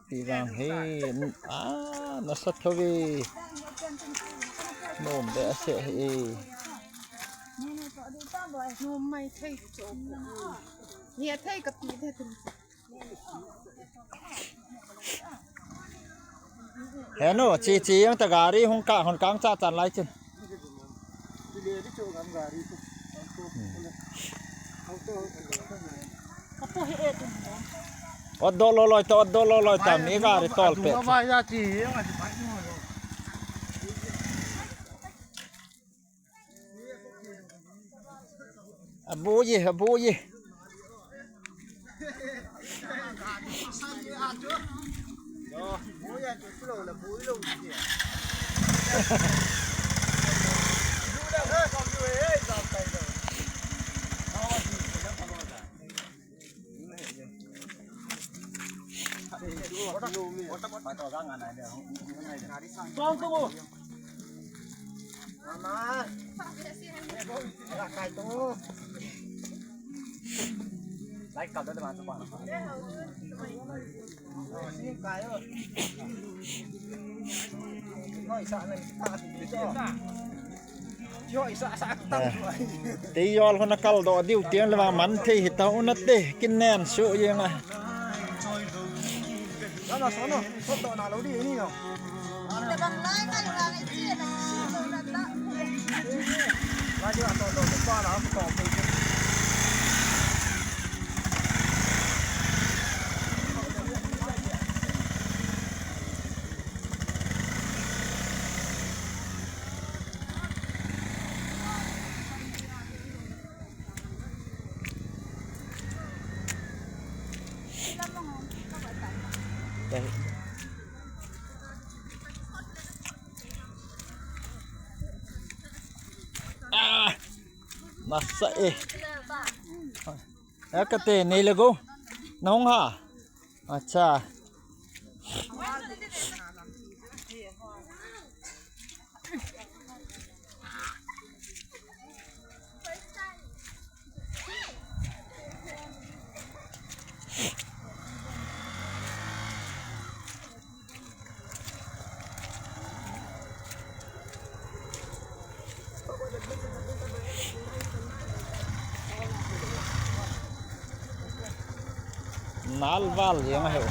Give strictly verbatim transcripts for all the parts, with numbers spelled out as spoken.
Pi vang hi, a, nasa thou ve. Nom be ase hi. Nom mai thei chu. Ni a thei ka pi de tum. Henu, chi chi jong ta gari hung ka, hung kang cha chan lai chun. Ot do lo loi ta, ot do lo loi ta, mi gari tol pe. Abu ye, abu ye. Tei jol hon a kal doh diu tiang le vang man thei hita u nate, kin nen su jeng a. Ah, masa eh. Ya kate nei le go. Nahung ha. Acha. Nal val jeng ahi.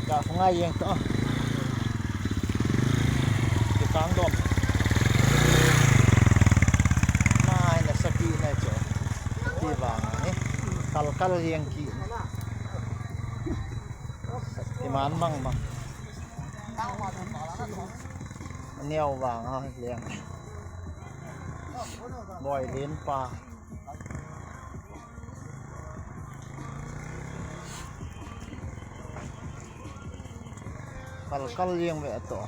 Ka ngai jeng to. Ki kang dom. Nai na saki na cho. Ti vang ni. Kal kal jeng ki. Ti man mang mang. Neo vang ha leng. Boi len pa. Kal kal jeng ve to.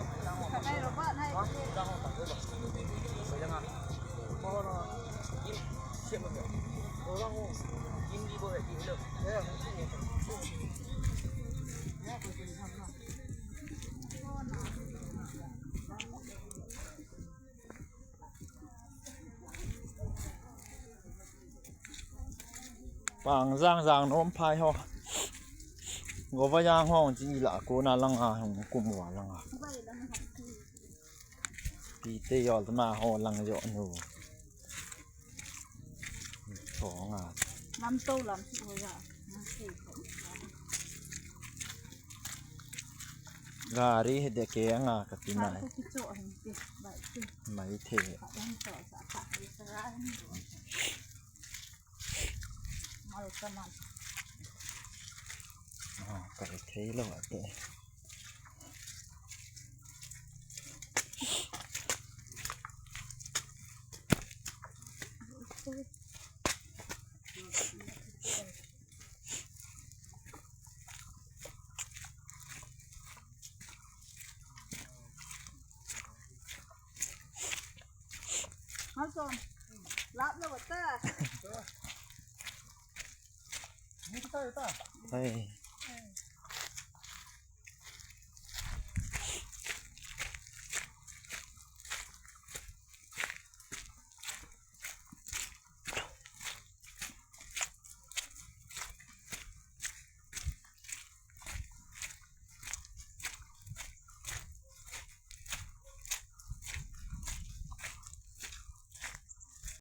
Pang jang jang nom phai ho. Gova jang ho chi la ko na lang a hung kum wa lang a. Pi te jol na ho lang jo nu. Thong a. Lam to lam su ho ya. Gari he de ke anga ka ti mai. Mai the. Ah, ka thei lo ate. Hai.